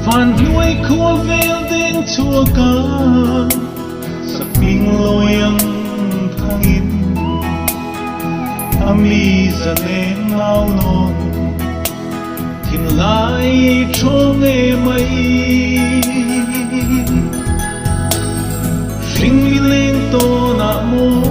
Van hnuai khua vel deng chhuak a, sakhming lawi ang thangin a mi zaleng ngau nawn thinlai thawng e mai. Hring mi leng tawnah maw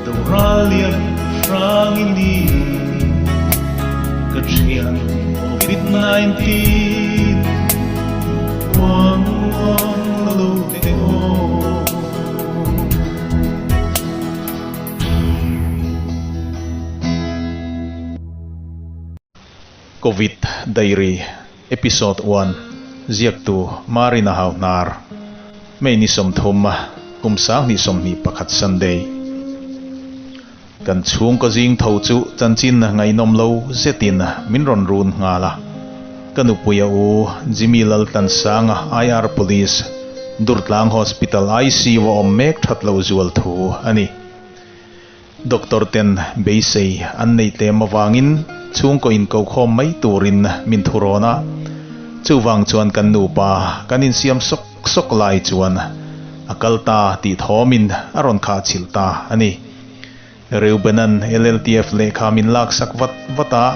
doral lian hrang i ni ka thian Covid 19 uang uang lo te aw. Covid Diary Episode 1 Ziaktu Marina Hauhnar May ni 30 kum 2021 Sunday Kan chhungkaw zing tho chu chanchin ngaihnawm lo zetin min rawn run nghal a. Ka nupui a u Jimmy Laltlansanga IR Police Durtlang Hospital ICU a awm mek that lo zual thu a ni. Doctor ten beisei an neih tlem avangin chhungkaw inkokhawm mai turin min thurawn a, chuvang chuan kan nupa kan insiam sawk sawk lai chuan a kal ta tih thawmin a rawn khah chhilh ta a ni. Reubena'n LLTF lehkha min laksak vat vat a,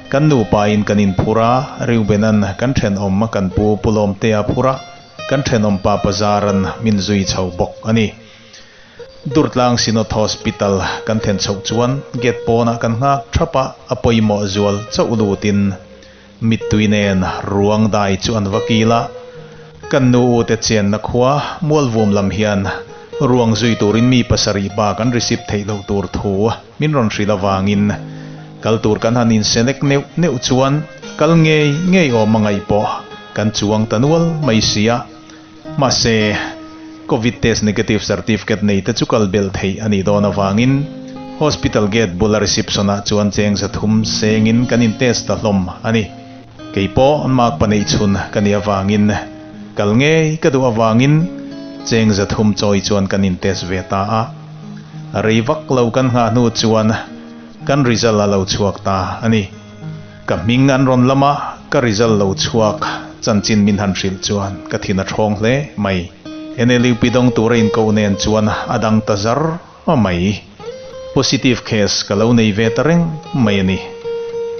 kan nupa in kan inphur a, Reubena'n kan thenawm kan pu Pu Lawmtea phur a, kan thenawm pa Pazaran min zui chho bawk a ni. Durtlang Synod Hospital kan thlen chhoh chuan gate pawnah kan nghak thap a, a pawimawh zual chauh lutin mittui nen ruang dai chu an va kil a. Kan nu u te chenna khua Mualvum lam hian ruang zui turin mi pasarih bak an receive theih loh tur thu min rawn hrilh avangin kal tur kan han inselect neuh neuh chuan kal ngei ngei awm a ngaih pawh kan chuang ta nual mai si a. Mahse, Covid test negative certificate nei te chu kal belh theih a nih dawn avangin Hospital gate bula reception ah chuan cheng 300 sengin kan in test ta hlawm a ni. Kei pawh mark paneih chhun ka nih avangin kal ngei ka duh avangin cheng 300 chawi chuan kan in test ve ta a. Rei vak lo kan nghah hnu chuan kan result a lo chhuak ta a ni. Ka hming an rawn lam a, ka result lo chhuak chanchin min han hrilh chuan ka thin a thawng hle mai. NLUP dawng tura inkoh nen chuan a dang ta zar mai. Positive case ka lo nei ve ta reng mai a ni.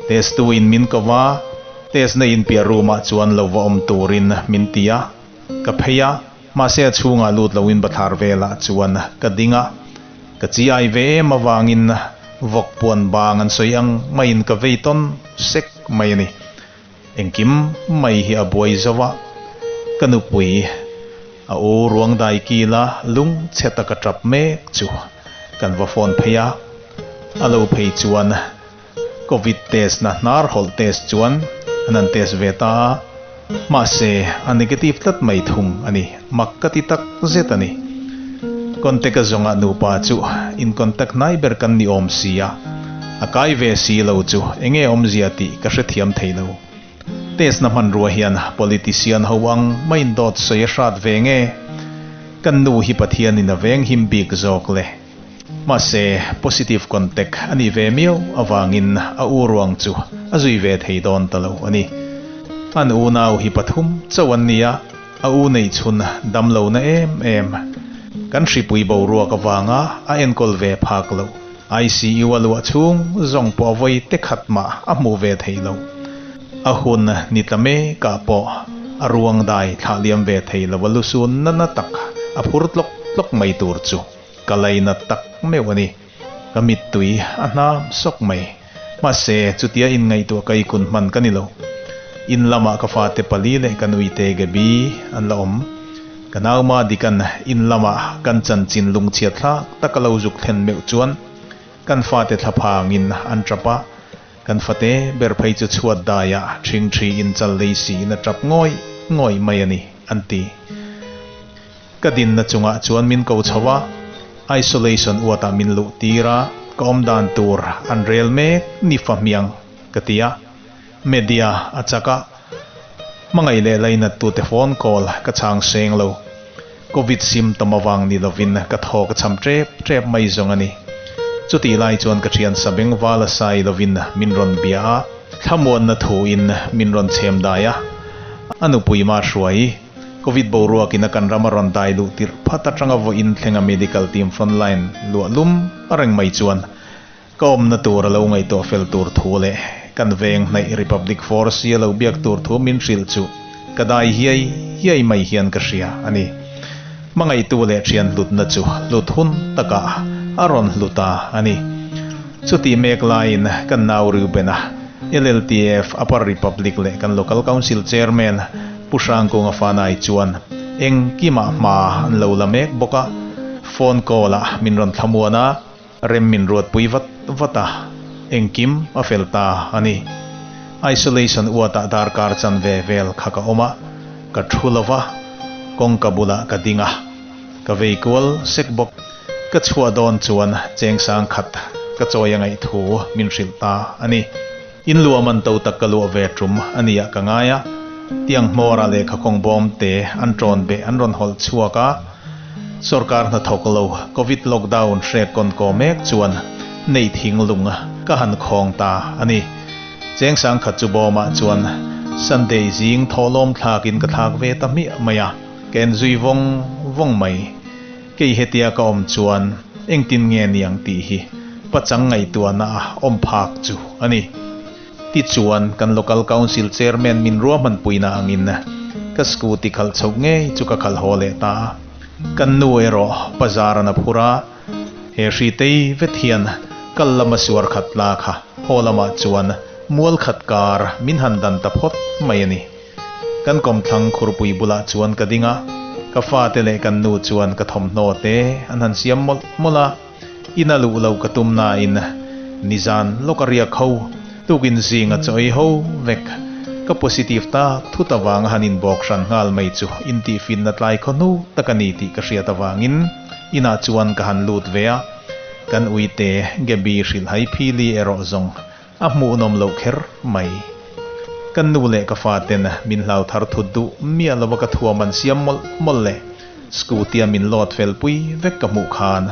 Test tu in min ko va, test na inpiah room ah chuan lo va awm turin min ti a, ka phei a, mahse a chhungah lut loin bathlar velah chuan ka ding a, Ka chi ai ve em avangin vawk puan bang an sawi ang maiin ka vei tawn sek mai a ni. Engkim mai hi a buai zo a, ka nupui a u ruang dai kila lung chhe taka tap mek chu kan va phone phei a, a lo phei chuan Covid test na hnar hawlh test chuan an han test ve ta a, mahse a negative tlat mai thung a ni, mak ka ti tak zet a ni. Contact a zawngah nupa chu in contact hnai ber kan ni awm si a, a kai ve si lo chu enge awmzia tih ka hrethiam thei lo. Test na hmanrua hian politician ho ang maiin dawt sawi a hrat ve nge? Kan nu hi Pathianin a veng him bik zawk le. Mahse, positive contact a nih ve miau avangin a u ruang chu a zui ve thei dawn ta lo a ni. An unau hi pathum chauh an ni a, a u neih chhun dam lo na em em. Kan hripui boruak avanga a enkawl ve phak lo. ICU a luah chhung zawng pawh a vawi te khat mah a hmuh ve thei lo. A hun ni tla mekah pawh a ruang dai thlah liam ve thei lo a lusun nana tak a phur tlawk tlawk mai tur chu. Ka laina tak meuh a ni. Ka mittui a hnam sawk mai. Mahse, chutia inngaihtuah ka ikun hman ka ni lo. In lamah ka fate pali leh ka nuite Gaby an la awm. Ka nauma dikan in lamah kan chanchin lungchhiat thlak tak a lo zuk thlen meuh chuan kan fate thlaphangin an tap a, kan fate ber phei chu chhuat daiah ṭhingṭhi in chal lei siin a tap ngawih ngawih mai a ni, an ti. Ka dinna chungah chuan min ko chho a, isolation uatah min luh tir a, ka awm dan tur an rel mek ni fa hmiang ka ti a. Media a chak a, hmangaih leh lainat tute phone call ka chhang seng lo. Covid symptom avang ni lovin ka thaw ka cham tep tep mai zawng a ni. Chutih lai chuan ka thian Sabeng vala sai lovin min rawn bia a, thlamuanna thuin min rawn chhem dai a. A nupui Mahruai, Covid boruakin a kan ram a rawn dai luh tirh phat atanga vawiin thlenga medical team frontline luah lum a reng mai chuan ka awmna tur a lo ngaihtuah fel tur thu leh kan veng hnaih Republic Force hi a lo biak tur thu min hrilh chu ka dai hiai hiai mai hian ka hria a ni. Hmangaihtu leh thian hlutna chu hlut hun takah a rawn hlu ta a ni. Chutih mek laiin kan nau Reuben-a LLTF, Upper Republic leh kan Local Council Chairman Pu Hrangkunga Fanai chuan engkimah hma an lo la mek bawk a, phone call-ah min rawn thlamuan a, rem min ruatpui vat vat a, engkim a fel ta a ni. Isolation uatah darkar chanve vel kha ka awm a, ka thu lo va, kawngka bulah ka ding a, ka vei kual sek bawk. Ka chhuah dawn chuan cheng sang khat ka chawi a ngaih thu min hrilh ta a ni. In luah man to tak ka luah ve tum a nia ka ngai a, tiang hmawrah lehkha kawng bawm te an ṭawn beh an rawn hawlh chhuak a, sorkar hnathawk lo Covid lockdown hrek kawn kaw mek chuan nei thing lung ka han khawng ta a ni. Cheng sang khat chu bawmah chuan Sunday zing thawhlawm thlakin ka thlak ve ta hmiah mai a, ka en zui vawng vawng mai. Kei hetia ka awm chuan engtin nge niang tih hi pachang ngaihtuahna a awm phak chu a ni. Tichuan kan Local Council Chairman min ruahmanpuina angin ka scooty khalh chhoh ngei chu ka khalh haw leh ta a. Kan nu erawh bazar an a phur a, he hri tei vet hian kal lama suar khat la kha haw lamah chuan mual khat kar min han dan ta phawt mai a ni. Kan kawmthlang khurpui bulah chuan ka ding a, ka fate leh kan nu chuan ka thawmhnaw te an han siam mawlh mawlh a, ina luh lo ka tum nain nizan lawk a riak ho, tukin zinga chaw ei ho vek. Ka positive tak thut avanga han inbawk hran nghal mai chu intihfinna tlai khaw hnu tak a ni tih ka hriat avangin inah chuan ka han lut ve a, kan uite Gaby hrilhhai phili erawh zawng A hmuhnawm loh kher mai. Ka nu leh ka faten min hlau thar thut duh miah lova ka thuam an siam mawlh mawlh leh scooty-a min load fel pui vek ka hmuh khan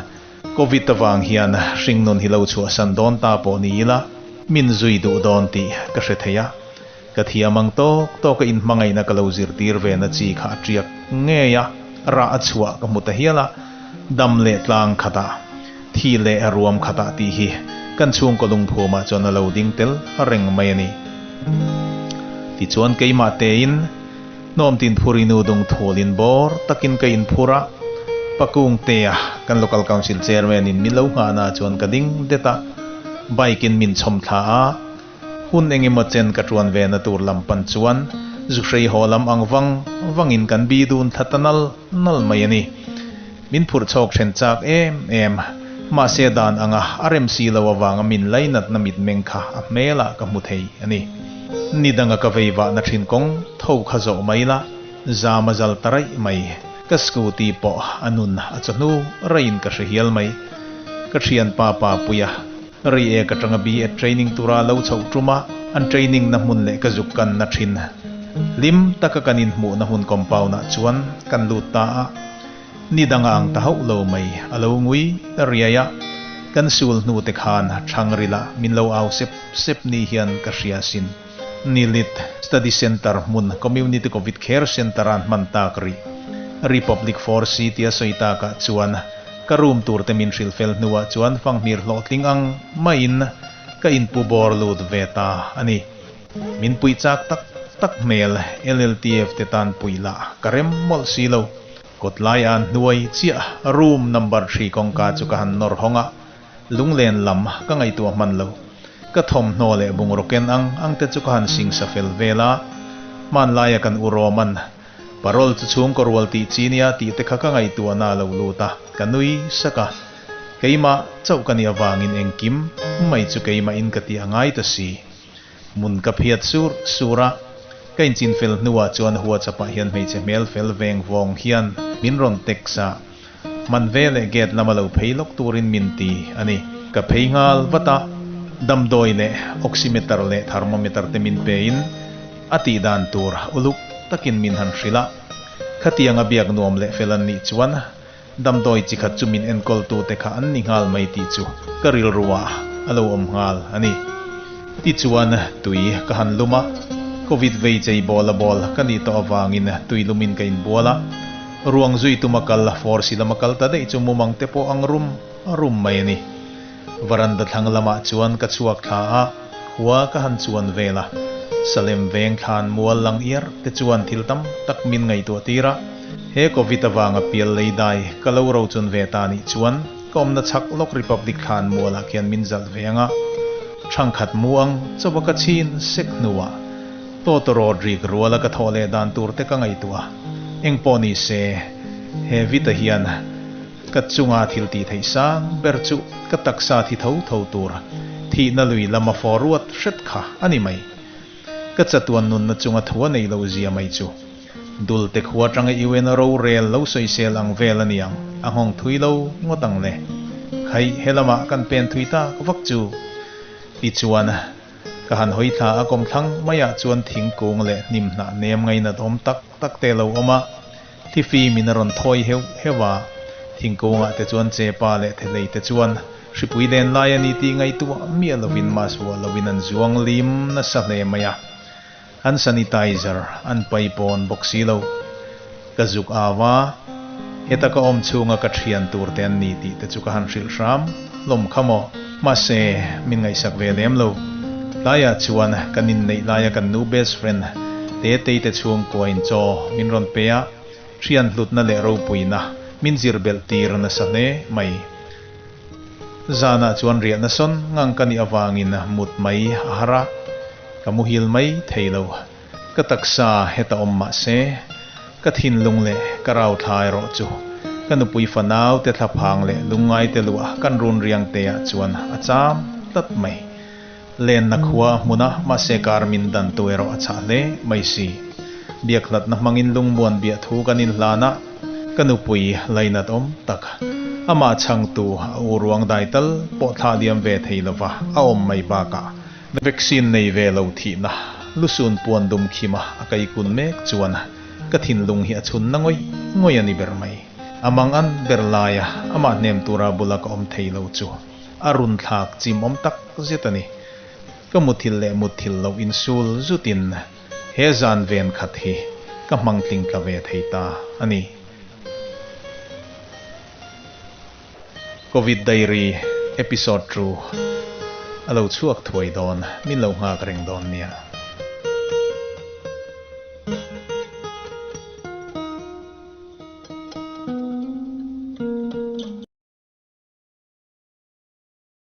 Covid avang hian hringnun hi lo chhuahsan dawn ta pawh ni ila min zui duh dawn tih ka hre thei a. Ka thiam ang tawk tawka inhmangaihna ka lo zirtir ve na chi kha a tiak ngei a, rah a chhuah ka hmu ta hial a, dam leh tlang khatah, thi leh ruam khatah tih hi kan chhungkaw lungphumah chuan a lo ding tel reng mai a ni. Tichuan keimah tein hnawmtin phurinu dung thulin bawr takin ka inphur a, Pakungtea kan Local Council Chairman in min lo nghahna chuan ka ding det a, bike in min chhawm thla a, Hun engemaw chen ka tuan ve na tur lam pan chuan zuhrei haw lam ang vang vangin kan bi dun thla ta nal nal mai a ni. Min phurh chhawk then chak em em, mahse dan anga a rem si lo avanga min lainatna mitmeng kha a hmelah ka hmu thei a ni. Ni danga ka vei vahna thin kawng tho kha zawh mai la, zam a zal ta raih mai. Ka scooty pawh a nun a chawhnu raiin ka hre hial mai. Ka thianpa Papuia Rei ek atanga B.Ed training tura lo chhoh tuma an training na hmun leh ka zuk kan na thin. Hlim taka kan inhmuhna hmun compound ah chuan kan lut ta a, ni danga ang ta hauh lo mai a lo ngui riai a, kan sul hnu te khan thang rila min lo au sep sep ni hian ka hria sin. Nilit Study Centre hmun Community Covid Care Centre an hman tak rih. Republic Force tia sawi takah chuan Ka room tur te min hrilh fel hnuah chuan fanghmir hlawhtling ang maiin ka inpu bawr lut ve ta a ni. Min puih chak tak tak hmel LLTF te tan puih lah ka rem mawlh si lo. Kawt lai an hnuai chiah room number hri kawngka chu ka han nawr hawng a, lunglen lam ka ngaihtuah hman lo. Ka thawmhnaw leh bungraw ken ang ang te chu ka han singsa fel vel a, hmanlaia kan u Roman Parole chu chhungkaw rual tih chi nia tih te kha ka ngaihtuahna a lo lut a, ka nui sak a. Keimah chauh ka nih avangin engkim mai chu keimahin ka tih a ngai ta si. Hmun ka phiat sur sur a, ka inchin fel hnuah chuan WhatsApp-ah hian hmeichhe hmel fel veng vawng hian min rawn text a, man ve leh gate lama lo phei lawk turin min ti a ni. Ka phei nghal vat a, damdawi leh oximeter leh thermometer te min pein, A tih dan tur uluk takin min han hrilh a, khatianga biak nuam leh fel an nih chuan damdawi chi khat chu min enkawltute kha an ni nghal mai tih chu ka rilruah a lo awm nghal a ni. Tichuan tui ka han lum a, Covid vei chei bawl a bawl ka nih tawh avangin tui lumin ka inbual a, ruang zui tuma kal force lama kal ta daih chu mumang te pawh ang rum rum mai a ni. Varanda thlang lamah chuan ka chhuak thla a, khua ka han chuan vel a, Salem veng thlan mual lang iar te chuan thil tam tak min ngaihtuah tir a, he Covid avanga pial lei dai ka lo rochun ve ta nih chuan ka awmna chhak lawk Republic thlan mualah khian min zalh ve ang a, thangkhat mu ang chauha ka chhin sek hnuah tawtawrawt rik ruala ka thawh leh dan tur te ka ngaihtuah a, engpawh ni se he Vita hian Ka chunga thil tih theih sang ber chu ka taksa thi tho tho tur thihna lui lama forward hret kha a ni mai. Ka chatuan nunna chunga thu a neih loh zia mai chu. Dulte khua atanga UN rorel lo sawisel ang vel a niang, a nghawng thui lo ngawt ang le. Khaih he lamah kan pen thui tak vak chu. Tichuan. Ka han hawi thla a kawmthlang maiah chuan thingkung leh hnim hnah nem ngainat awm tak tak te lo awm a. Thlifi min a rawn thawi heuh heuh a, thingkungah te chuan chepa leh thelei te chuan hripui len lai a ni tih ngaihtuah miah lovin mask vuah lovin an zuang lim nasa hle mai a, an sanitizer an pai pawn bawk si lo. Ka zuk au a, heta ka awm chhunga ka thian tur te an ni tih te chu ka han hrilh hram hlawm kha maw. Mahse, min ngaihsak ve lem lo. Tlaiah chuan kan inneih laia kan nu best friend Tetei te chhungkuain chaw min rawn pe a, thian hlutna leh ropuina min zir belh tir nasa hle mai. Zanah chuan riahna sawn ngang ka nih avangin mut mai a har a, ka muhil mai thei lo. Ka taksa heta awm mah se, ka thinlung leh ka rauthla erawh chu ka nupui fanau te thlaphang leh lungngai te luah kan run riang te ah chuan a cham tlat mai. Lenna khua a hmun a, mahse kar min dan tu erawh a chhah hle mai si. Biakhlatna hmangin lungmuan biah thu kan inhlan a, ka nupui lainat awm tak, amah chhangtu a u ruang dai tal pawh thlah diam ve thei lova a awm mai bakah, Vaccine nei ve lo thihna lusun puan dum khima a kai kun mek chuan ka thinlung hi a chhun na ngawih ngawih a ni ber mai. A mang an ber laia amah hnem tura bula ka awm thei lo chu a run thlak chim awm tak zet a ni. Ka muthilh leh mutthilh loh insul zutin he zan ven khat hi ka hmang tling tla ve thei ta a ni. Covid Diary Episode 2 a lo chhuak thuai dawn, min lo nghak reng dawn nia.